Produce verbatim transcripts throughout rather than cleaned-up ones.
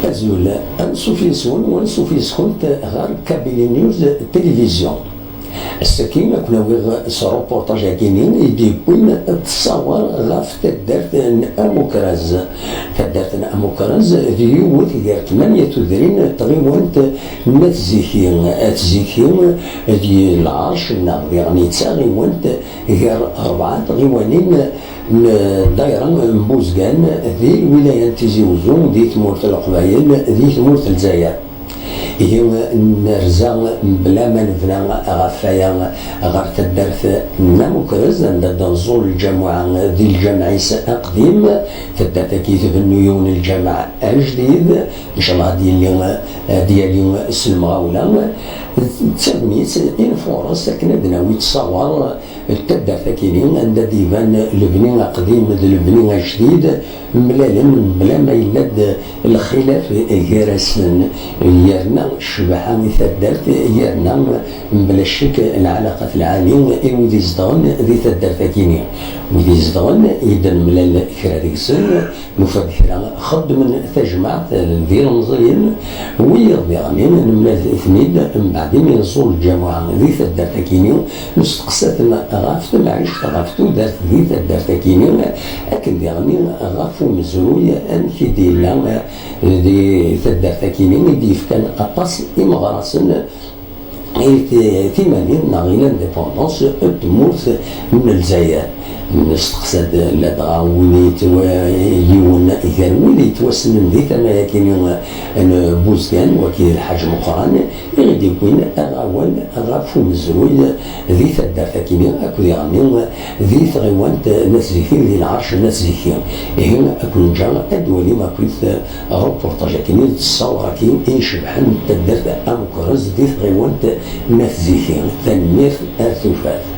Azul, ansuf yes-wen u ansuf yes-kent ɣer Kabylie News Télévision. Ass-agi, ad ken-awiɣ s reportage-agi-nni i d-yewwin ttṣawar ɣef taddart n Amukraz. Taddart n Amukraz d yiwet gar tmanya tudrin n tɣiwant n At Ziki. At Ziki d lɛerc neɣ diɣen d taɣiwant gar rebɛa tɣiwanin n ddayra n Buzgan di lwilaya n Tizi Uzzu, di tmurt n Leqbayel, di tmurt n Lezzayer. Ihi nerza mebla ma nebna ɣef waya ɣer taddart n Amukrez, anda d-nẓul lǧamuɛa di lǧameɛ-is aqdim. Taddart-agi tbennu yiwen n lǧameɛ ajdid, ncallah ad yili, ad yali s lemɣawla. D tagnit i nfuṛes akken ad nawi ttṣawar n taddart-agi-nni, anda d-iban lebni aqdim d lebni ajdid, mlalen mebla ma yella-d lxilaf gar-asen, yerna ccbaḥa i taddart, yerna mebla ccek lɛalaqat lɛali i wid izedɣen di taddart-agi-nni. Wid izedɣen i d-nemlal kra deg-sen, nufa-d kra xeddmen tajmaɛt d ilemẓiyen, wiyaḍ diɣen nemlal-ten-id mbeɛd imi nẓul lǧamuɛa di taddart-agi-nni, nesteqsa-ten ɣef temɛict, ɣef tudert di taddart-agi-nni, akken diɣen ɣef umezruy amek i d-yella di taddart-agi-nni i d-yefkan aṭas imeɣrasen i t-, timanin neɣ i l'indépendance n tmurt n Lezzayer. Nesteqsa-d ladɣa win yettwa-, yiwen gar wid yettwassnen di tama-agi n Buzgan, wagi d Lḥaǧ Meqqran, i ɣ-d-yewwin aɣawan ɣef umezruy di taddart-agi-nni akked iɣenni di tɣiwant n At Ziki, di lɛerc n At Ziki. Ihi, ad ken-nǧa ad d-twalim akkit reportage-agi-nni d ssawra-agi i icebḥen taddart Amukrez di tɣiwant n At Ziki. Tanemmirt, ar tufat.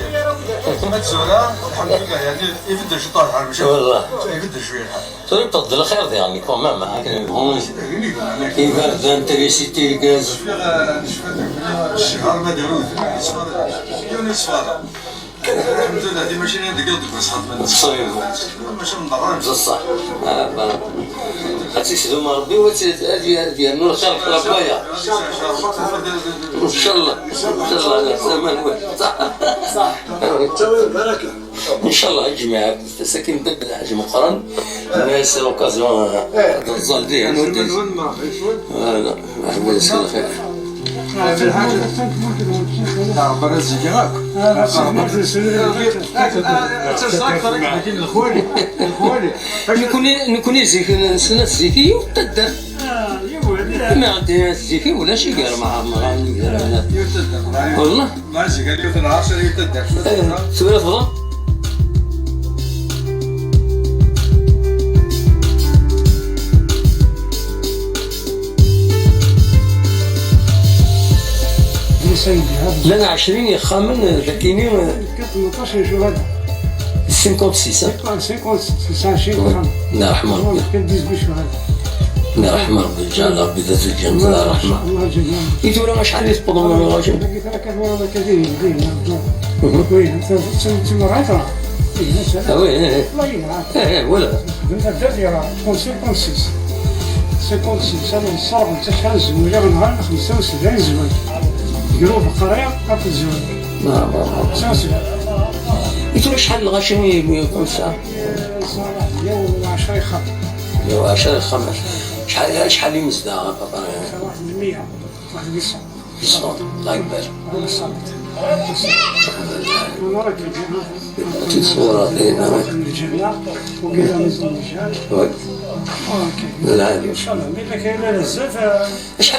Ad tura, lḥemdullah, yani, ibedd ciṭuḥ lḥal, mačči? Wallah. Ibedd cwiya lḥal. Tura yewweḍ-d lxir diɣen, quand même, akken nebɣu. Iberdan, trisiti, lgaz. Cfiɣ, eh, cfiɣ deg ccehar ma d-iruḥ, yiwen ur yeṣfara. Alḥemdulillah, di mačči deg iḍ deg wass xedmen. Ṣṣayeb. Mačči n ḍerra. D ṣṣeḥ. Ah, ba. Ad tt-isdum Ṛebbi, u ad tt-, ad y-, ad yernu lxir deg Ṛebbi aya. Ncallah, ncallah, ala ssama-nwen. Ṣaḥ. Ṣaḥ. Ttawil baraka. Ncallah, a jmaɛ, akken bdad Lḥaǧ Meqqran, mais c'est l'occasion, euh, ad nẓal dihin, ad nẓal. Voilà. Ɛawed s lxir. Nekni, nekni zik, nesla zik i yiwet taddart. Ma ɛeddi zik i ulac i gar Mɛemran, i gar Wallah. Eh, tura tebɣa? Llan ɛecrin yexxamen, eh, dagini, eh, cinquante-six, hein? Cinquante-six, cinquante-six. Nna ṛṛeḥma Ṛebbi. Nna ṛṛeḥma Ṛebbi, yeǧɛel Ṛebbi dat lǧennet, nna ṛṛeḥma. I tura acḥal i tewwḍem, a Ṛajel? Ah oui, eh, eh. Eh, eh, voilà. Cinquante-six. Cinquante-six, alors, ça, on sort de chaque jour, on a خمسة وسبعين زواج. Groupe قرية، أكو زواج. Ah, bon, bon. خمسة وسبعين. I tura acḥal n lɣaci i, i, comme ça? Meyya u ɛecra ixxamen. Meyya u ɛecra ixxamen. Acḥal, acḥal imezdaɣ, à peu près? Meyya, واحد مية. Yesɛa, Allah yebɛed. Tiṣura, eh, naam. Lɛali. Acḥal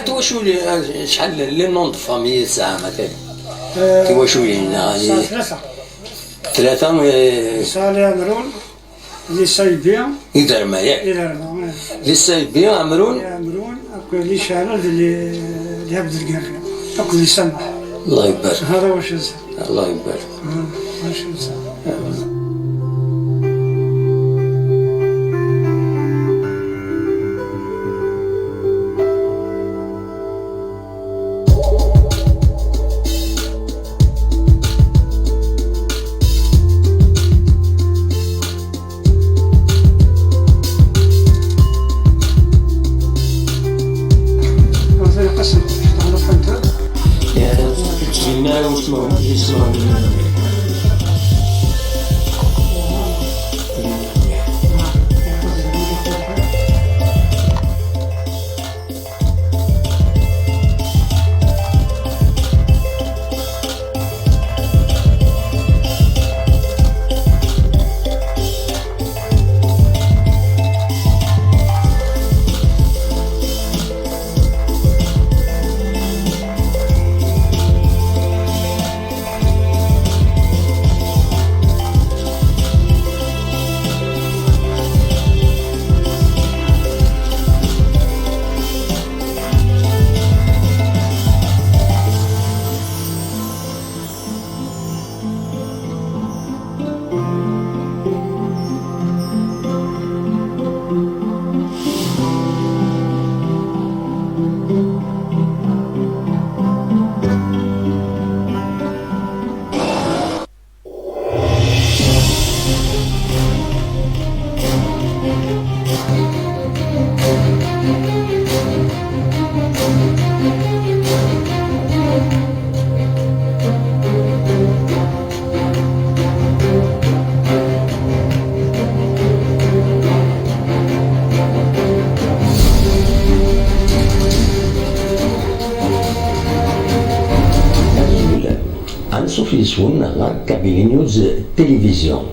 n twaculin, acḥal n les noms de famille tesɛam, atan? Tiwaculin, ah, tlata. Tlata, eh. Di Saybi. Iderma, yak? Iderma, eh. Di Saybi, Amrun? Amrun, akked Licaɛla d Li-, d Abdelgani. Akked Li Salma. Allah yebɛed. Hada wacu. Allah yebɛed. Ah, wacu. Ɣer Kabylie News Télévision.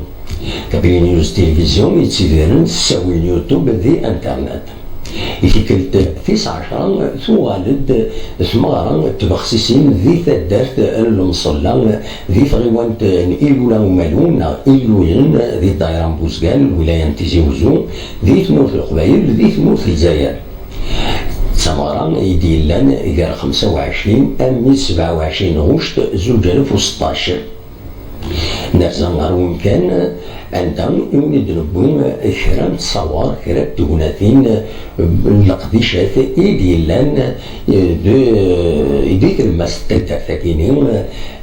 Kabylie News Télévision yettidiren s ttawil n YouTube di Internet. I tikkelt tis ɛecra, tuɣal-d tmeɣra n tbexsisin di taddart n Lemṣella, di tɣiwant n Ilula Umalu neɣ Ilulen, di ddayra n Buzgan, lwilaya n Tizi Uzzu, di tmurt n Leqbayel, di tmurt n Lezzayer. D tameɣra i d-yellan gar xemsa u ɛecrin armi d sebɛa u ɛecrin ɣuct zuǧ alaf u seṭṭac. Nerza ɣer wemkan anda i wen-id-newwi kra n ttṣawar, kra n tegnatin n leqdicat i d-yellan, eh, di, di tlemmast n taddart-agi-ni,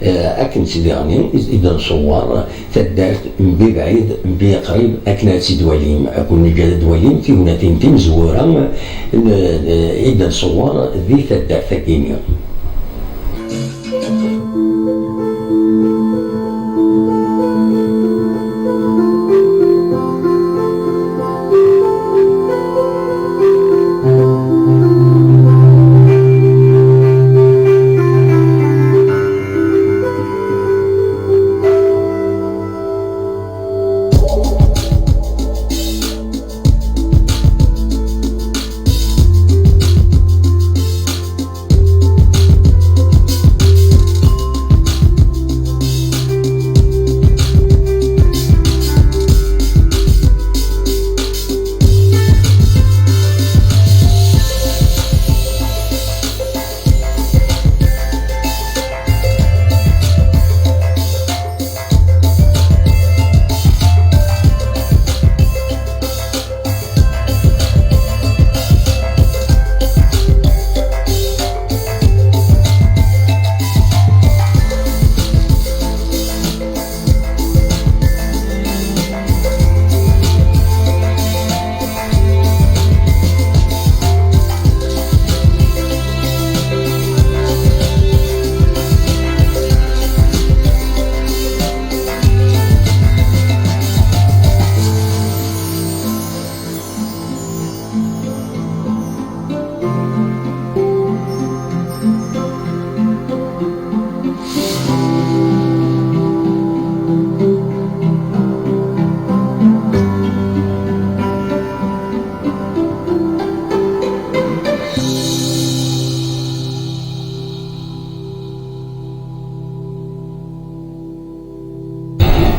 eh, akken tt-diɣen i d-nṣewwer. Taddart mbi bɛid, mbi qrib, akken ad tt-id-walim, ad ken-neǧǧ ad d-walim tignatin timezwura n, n, i d-nṣewwer di taddart-agi-ni.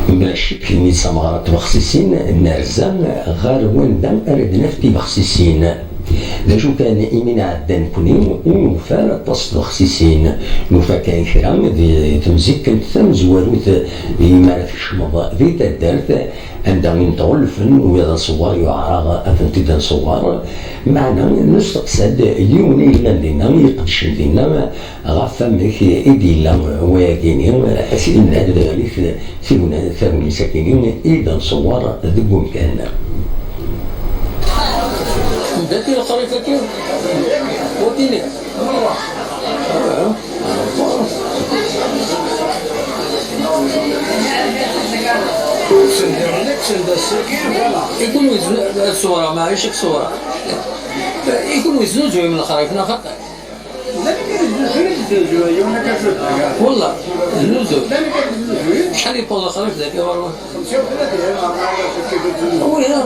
Mebla ccek, imi d tameɣra n tbexsisin, nerza ɣer wanda ara d-naf tibexsisin. D acu kan, imi nɛedda nekni, ur nufi ara aṭas n tbexsisin. Nufa kan kra di temzikkent tamezwarut, imi ara tkecmeḍ di taddart, anda i n-tɣulfen wiyaḍ n ṣṣwar yuɛer-aɣ ad tent-id-nṣewwer. Meɛna nesteqsa-d yiwen i yellan dinna, i iqeddcen dinna, ɣef wamek i d-yella wayagi-ni, ad s-id-nadi d aɣilif tagna-, tagnit-agi-ni i d-nṣewwer deg umkan. Anda-t lexrif-agi? Wagini? I kunwi tzu-, ad ṣewreɣ, maɛic ad ṣewreɣ. I kunwi tesnuzuyem lexrif, neɣ xaṭi? Wallah, znuzu. Acḥal yewweḍ lexrif dagi ɣur-wen? Wi, ha.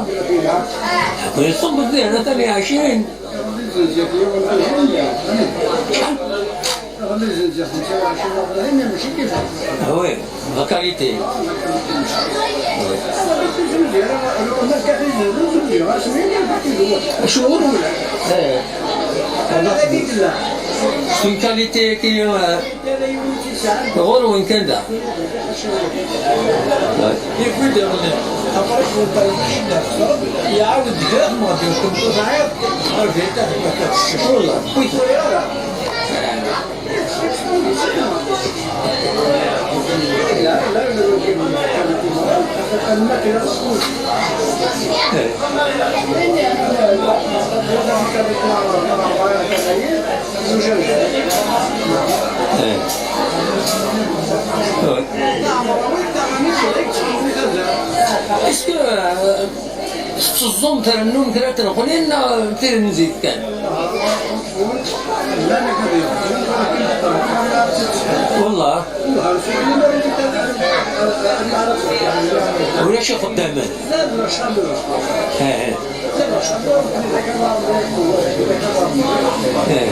Akk yeṣṣub diɣen atan i ɛecrin. Acḥal? Ah oui, la qualité. Acu? Eh. C'est une qualité qui, euh, ɣur-wen kan da. Yewwi-d iḍelli. Après, iɛawed-d kra, ma d-, kent ur tesɛiḍ, ɣer bɛid, ɣer bɛid. Wallah. Ur yesɛi ara. Est-ce que, euh, Tetteẓẓum, trennum kra n tneqlin neɣ tirmzit kan? Wallah. Ulac ixeddamen. Eh, eh. Eh.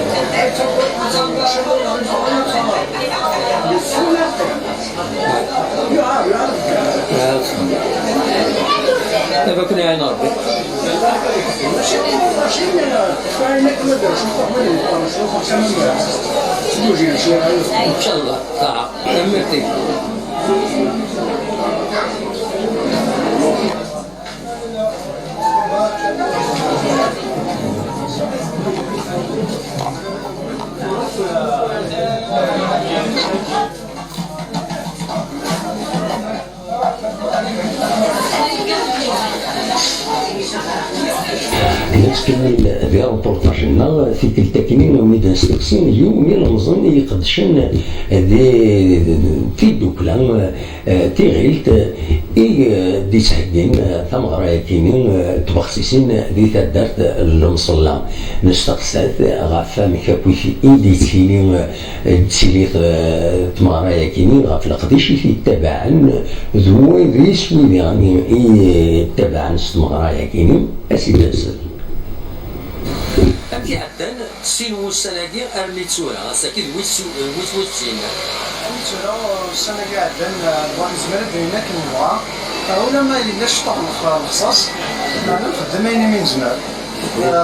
Ad ken-iɛin Ṛebbi. Incallah. Taɛa. Tanemmirt-ik. Nettkemmil di reportage-nneɣ, tikkelt akkin i wen-id-nesteqsi, yiwen ilemẓi i iqeddcen di tiddukla, eh, tiɣilt, eh, i, eh, d-ittheggin, eh, tameɣra-yakini, eh, n tbexsisin di taddart n Lemṣella. Nesteqsa-t ɣef wamek akk i d-yettili, eh, d tili, eh, tmeɣra-yakini, ɣef leqdic i t-yettabaɛen, d wid, d iswi diɣen i, i yettabaɛen s tmeɣra-yakini. A sidi Azzel. Amek iɛeddan sin wussan-agi armi d tura? Ass-agi d wis, wis, wis sin. Armi d tura, ussan-agi iɛeddan, eh, nezmer ad d-nini akken nebɣa. Eh, ulamma yella ciṭuḥ n lexṣaṣ, meɛna nxeddem ayen imi nezmer.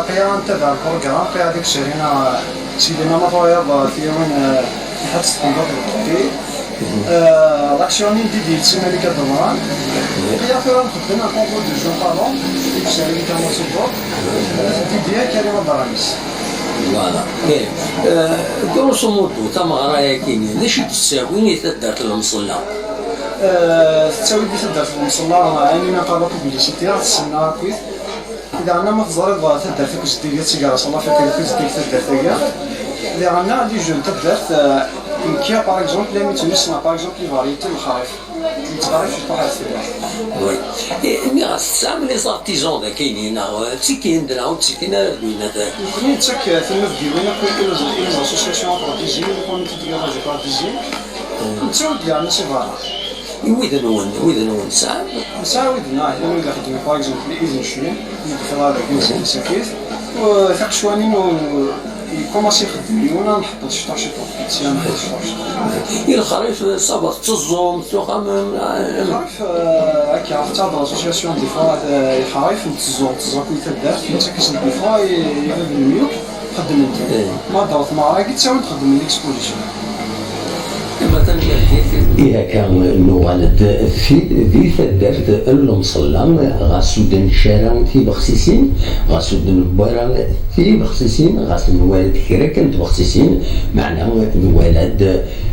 Aql-aɣ ntabaɛ lprugram, aql-aɣ deg usirina, sidi ma ma turiḍ, eh, tilawin, eh, lḥebs n tembaḍ lqebli. Eh, l'action-nni n Didier d Simalika Debran. Aql-aɣ tura nxeddem un concours de jeux parents, deg usirina Kamal Subur. Eh, Didier Karim Abramis. Voilà. Eh, eh, grosso modo, tameɣra-agi-nni, d acu i d-tettawi i taddart n Lemṣella? Eh, tettawi-d i taddart n Lemṣella, eh, ayen i naqal la publicité, ad tsemma akkit. Daɣen, ma teẓriḍ taddart akk zeddiget, d taggara s Allah, fakk akk zeddiget taddart-agi. Daɣen, les jeunes n taddart, eh, nekki, par exemple, la mi ttwissneɣ, par exemple, les variétés n lexrif. Yettqerrib ciṭuḥ ar tebra. Oui. Eh, nniɣ-as, tesɛam les artisans dagi-nni, neɣ, eh, ttikkin-d, neɣ ur ttikkin ara deg winna? Nekkni nettak, eh, tinebgiwin akk i les, i les associations après dix-huit, le comité de garage après dix-huit. Nettawi-d yerna si berra. I wid-nwen, wid-nwen tesɛam? Nesɛa wid-nneɣ, wid ixeddmen, par exemple, i d-necli, mi d-ffeɣ dagi, mhm, sakit. U tiqecwanin, u, ikumasi ixeddem yiwen, ad nḥeṭṭeḍ ciṭuḥ, ciṭuḥ, sya nḥeṭṭeḍ ciṭuḥ, ciṭuḥ. I lexrif, ça va, tetteẓẓum, tuxxamem, eh, lexrif, eh, akka, tettaɣ-d l'association des fois, eh, lexrif, netteẓẓu, netteẓẓu akk i taddart, nettak-asen des fois i, i bab n lemyuk. Xeddmen-t. Eh. Ma d-taweḍ tmeɣra-agi, ttawin-t xeddmen l'exposition. Ihi akka, nuɣal-d fi, di taddart n Lemṣella, ɣas ur d-nečči ara tibexsisin, ɣas ur d-newwi ara tibexsisin, ɣas nwala-d kra kan n tbexsisin, meɛna nwala-d,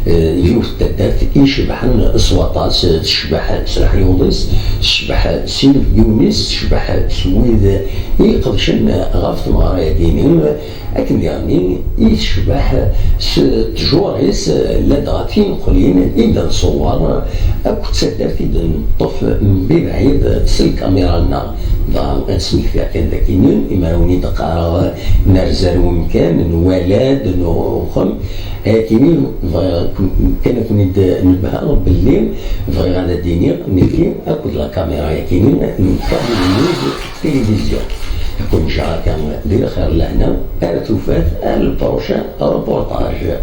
eh, yiwet n taddart icebḥen s waṭas, tecbeḥ s leḥyuḍ-is, tecbeḥ s inebgiwen-is, tecbeḥ s wid i iqedcen ɣef tmeɣra-agi-nni. Akken diɣenni i tecbeḥ s ttjur-is, ladɣa tineqlin i d-nṣewwer, akked taddart i d-neṭṭef mebɛid s lkamira-nneɣ. Dɣa ad smektiɣ kan dagi-nni, imi ara wen-id-qqareɣ, nerza ar wemkan, nwala-d, nuxem. Ayakini bɣiɣ kan ad ken-id-nebheɣ belli bɣiɣ ad d-iniɣ, nekki akked la caméra-yakini, neffeɣ d tilivizyu. Ad ken-ǧǧeɣ akka di lxir lehna, ar tufat, ar le prochain reportage.